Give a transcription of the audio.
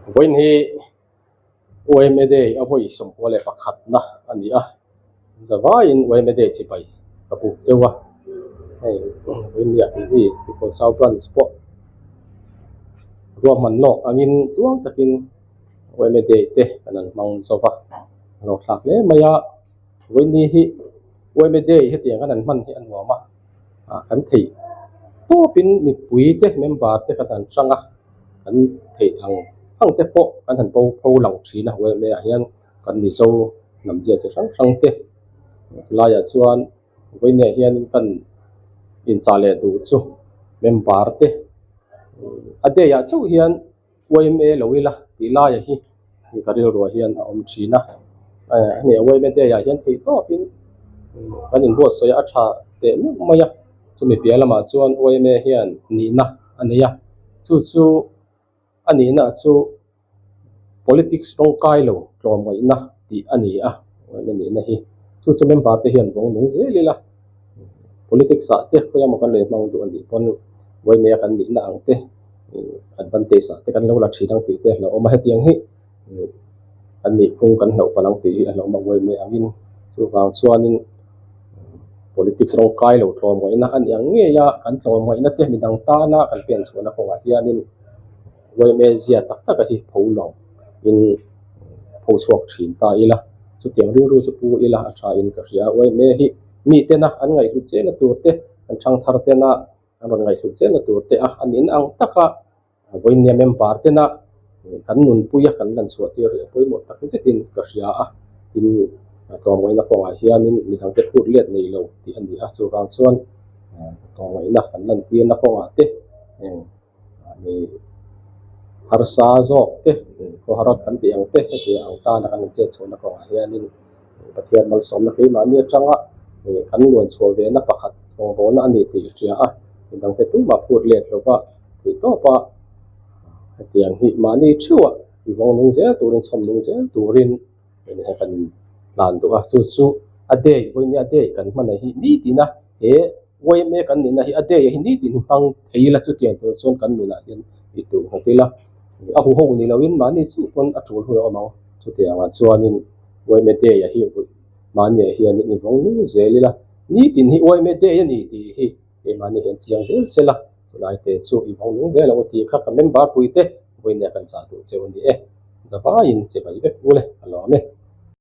Vawiin hi YMA Day a vawi 11 na a ni a, zavaiin YMA Day chibai ka buk cheu a, hei vawiin ni ah tih hi Tipawlh South Branch pawh ruahman lawk angin tluang takin YMA Day te kan han hmang zo va, a lo thlak hle mai a, vawiin ni hi YMA Day hetiang kan han hman hi a nuam a. ah kan theih tawpin mipui te member te kan han hrang a kan theih ang ang te pawh kan han bo pho lang thin a yma ah hian kan mizo hnam zia chi hrang hrang te chulaiah chuan vawiin ah hian kan inchah leh duh chu member te a day ah chauh hian. Yma lo ila tih laia hi ka rilruah hian a awm thin a, hemi yma day ah hian theih tawpin kan inbuatsawi a tha teh meuh mai a, chumi piah lamah chuan yma hian nihna a nei a, chu chu a nihna chu politics tawngkai lo tlawmngaihna tih a ni a, yma nihna hi chu chu member te hian vawng nung zel ila politics ah te khawi emaw kan lo inhmang duh a nih pawn yma kan nihna ang te. Advantage ah te kan lo la thin ang tih te a hlauhawm a, hetiang hi an nih phung kan hlauh palh ang tih hi a hlauhawm a uaime angin chuvang chuanin politics rawng kai lo tlawm ngaihna a ni ang ngei a, kan tlawm ngaihna te midang tana kan pen chhuahna kawngah hianin uaime zia tak tak a hi pho lo in pho chhuak thin ta ila, chutiang rilru chu pu ila a tha in ka hria a, uaime hi mi tena an ngaihhlut chena tur te kan thangthar tena. An rawn ngaihhlut zelna tur te a, an in ang taka vawinia member tena kan nunpuia kan lan chhuah tir leh pawimawh tak zetin ka hria a, tin tlawmngaihna kawngah hianin midangte phut let nei lo tih a ni a, chuvang chuan tlawmngaihna kan lan tirna kawngah te eng harsa zawk te khawhar kan tih ang te hetiang ang tana kan inchet chhuahna kawngah hianin Pathian malsawmna keimahni atanga kan luan chhuah ve na pakhat rawngbawlna a ni tih i hria a, midangte tumah phut let lova theih tawp a, hetiang hi mahni theuhah i vawng nung zel turin chhawm nung zel turin hei kan hlan duh a, chu chu a day vawinia day kan hman hi nitina he yma kan nihna hi a day hi nitin hi hmang thei ila chutiang tur chuan kan nunah hian i tuh ngawt ila a huho ni loin mahni chauh pawn a tul hun a awm ang chutiangah chuanin. Yma Day a hi mahniah hian in vawng nung zel ila, nitin hi Yma Day a ni tih hi keimahni hian chiang zel sela, chulai te chu i vawng nung zel ang u tih kha ka member pui te vawinia kan chah duh cheu a ni e. Zavaiin che bai vek u le, ka lawm e.